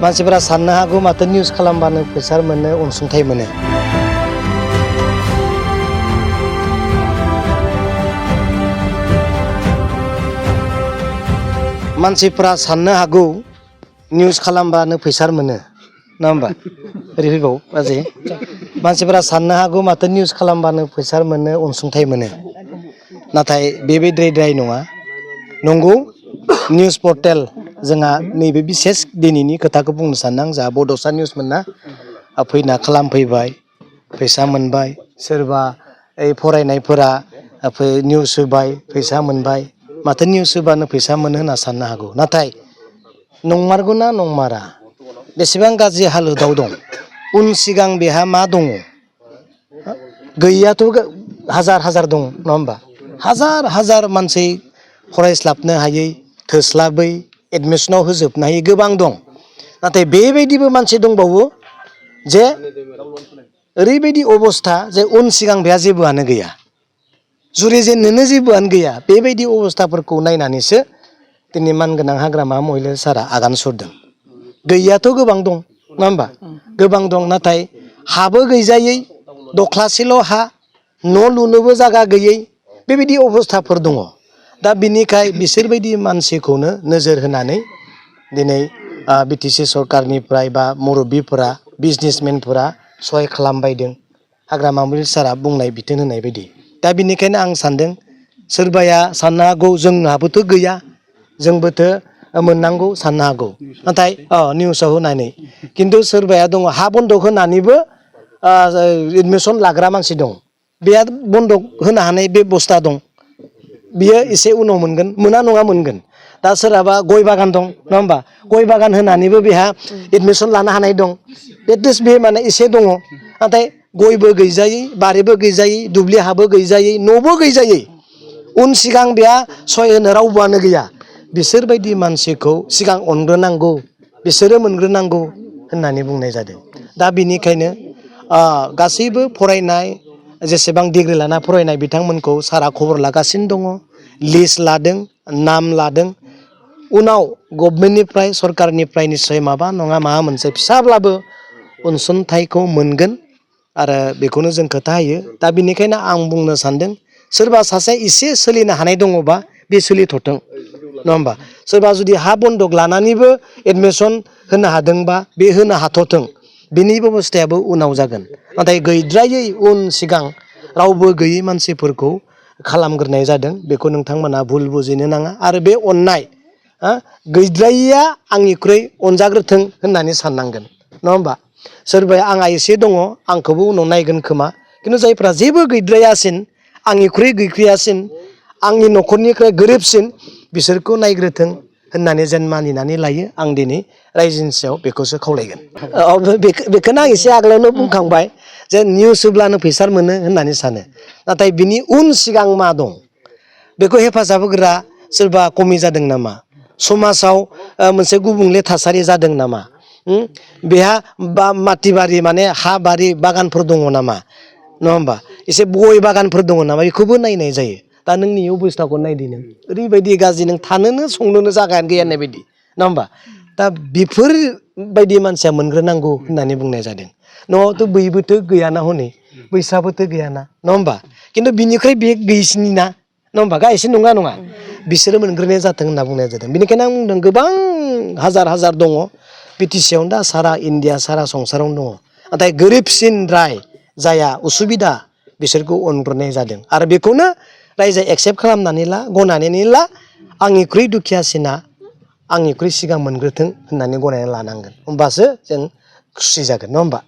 मानसिफोरा साननो हागौ माथो निउस खालामबानो फैसा मोनो अनसुंथाइ मोनो। मानसिफोरा साननो हागौ निउस खालामबानो फैसा मोनो ना होमबा ओरै फैबाव बाजै मानसिफोरा साननो हागौ माथो निउस खालामबानो फैसा मोनो अनसुंथाइ मोनो नाथाय बेबायदिद्राय नङा। नंगौ निउस पर्टेल जोंहा नैबे बिसेस दिनैनि खोथाखौ बुंनो सानदों आं जोंहा बड'सा निउस मोनना फैना खालामफैबाय फैसा मोनबाय सोरबा फरायनायफोरा निउस होबाय फैसा मोनबाय माथो निउस होबानो फैसा मोनो होनना साननो हागौ नाथाय नंमारगौ ना नंमारा बेसेबां गाज्रि हालोदाव दं उन सिगां बेहा मा दङ गैयाथ' हाजार हाजार दं नङा होमबा हाजार हाजार मानसि फरायस्लाबनो हायै थोस्लाबै एडमिसनाव होजोबनो हायै गोबां दं नाथाय बेबायदिबो मानसि दंबावो जे ओरैबायदि अबस्था जे उन सिगां बेहा जेबोआनो गैया जुरिजेननोनो जेबोआनो गैया बेबायदि अबस्थाफोरखौ नायनानैसो दिनै मानगोनां हाग्रामा महिला सारा आगान सुरदों। गैयाथ' गोबां दं नङा होमबा गोबां दं नाथाय हाबो गैजायै दख्लासेल' हा न' लुनोबो जागा गैयै बेबायदि अबस्थाफोर दङ। दा बिनिखाय बिसोरबायदि मानसिखौनो नोजोर होनानै दिनै बिटिसि सरकारनिफ्राय बा मुरब्बिफोरा बिजनेसमेनफोरा सहाय खालामबायदों हाग्रामा महिला सारा बुंनाय बिथोन होनाय बायदि। दा बिनिखायनो आं सानदों सोरबाया साननो हागौ जोंहाबोथ' गैया जोंबोथ' मोननांगौ साननो हागौ नाथाय निउसाव होनानै खिन्थु सोरबाया दङ हा बन्दक होनानैबो एडमिसन लाग्रा मानसि दं बेहा बन्दक होनो हानाय बेबस्था दं बियो एसे उनाव मोनगोन मोना नङा मोनगोन। दा सोरहाबा गय बागान दं नङा होमबा गय बागान होनानैबो बेहा एडमिसन लानो हानाय दं एटलिस्ट बे माने एसे दङ नाथाय गयबो गैजायै बारिबो गैजायै दुब्लि हाबो गैजायै न'बो गैजायै उन सिगां बेहा सहाय होनो रावबोआनो गैया बिसोरबायदि मानसिखौ सिगां अनग्रोनांगौ बिसोरो मोनग्रोनांगौ होननानै बुंनाय जादों। दा बिनिखायनो गासैबो फरायनाय जेसेबां डिग्रि लाना फरायनाय बिथांमोनखौ सारा खबर लागासिनो दङ लिस्ट लादों नाम लादों उनाव गभमेन्टनिफ्राय सरकारनिफ्राय निस्सय माबा नङा माबा मोनसे फिसाब्लाबो अनसुंथाइखौ मोनगोन आरो बेखौनो जों खोथा होयो। दा बिनिखायनो आं बुंनो सानदों सोरबा सासे एसे सोलिनो हानाय दङबा बे सोलिथथों नङा होमबा सोरबा जुदि हा बन्दक लानानैबो एडमिसन होनो हादोंबा बे होनो हाथ'थों बिनि बेब'स्थायाबो उनाव जागोन नाथाय गैद्रायै उन सिगां रावबो गैयै मानसिफोरखौ खालामग्रोनाय जादों बेखौ नोंथांमोना भुल बुजिनो नाङा आरो बे अननाय गैद्रायैया आंनिख्रुइ अनजाग्रोथों होननानै साननांगोन नङा होमबा सोरबाया आंहा एसे दङ आंखौबो उनाव नायगोन खोमा खिन्थु जायफ्रा जेबो गैद्रायासिन आंनिख्रुइ गैख्रियासिन आंनि न'खरनिफ्राय गोरिबसिन बिसोरखौ नायग्रोथों होननानै जेन मानिनानै लायो आं दिनै रायजोनि सायाव बेखौसो खावलायगोन। बेखौनो आं एसे आगोलावनो बुंखांबाय जे निउस होब्लानो फैसा मोनो होननानै सानो नाथाय बिनि उन सिगां मा दं बेखौ हेफाजाब होग्रा सोरबा खमि जादों नामा समाजाव मोनसे गुबुंले थासारि जादों नामा बेहा बा माथि बारि माने हा बारि बागानफोर दङ नामा नङा होमबा एसे गय बागानफोर दङ नामा बेखौबो नायनाय जायो। दा नोंनि अबस्थाखौ नायदो नों ओरैबायदि गाज्रि नों थानोनो संनोनो जागायानो गैया होननाय बायदि नङा होमबा दा बेफोरबायदि मानसिया मोनग्रोनांगौ होननानै बुंनाय जादों। न'आवथ' बैबोथ' गैयाना हनै बैसाबोथ' गैयाना नङा होमबा खिन्थु बिनिख्रुइ बे गैसिनि ना नङा होमबा गायसिन नङा नङा बिसोरो मोनग्रोनाय जाथों होनना बुंनाय जादों। बेनिखायनो आं बुंदों गोबां हाजार हाजार दङ बिटिसियावनो दा सारा इण्डिया सारा संसारावनो दङ नाथाय गोरिबसिन राय जाया उसुबिदा बिसोरखौ अनग्रोनाय जादों आरो बेखौनो रायजोआ एक्सेप्ट खालामनानै ला गनायनानै ला आंनिख्रुइ दुखियासिना आंनिख्रुइ सिगां मोनग्रोथों होननानै गनायनानै लानांगोन होमबासो जों खुसि जागोन नङा होमबा।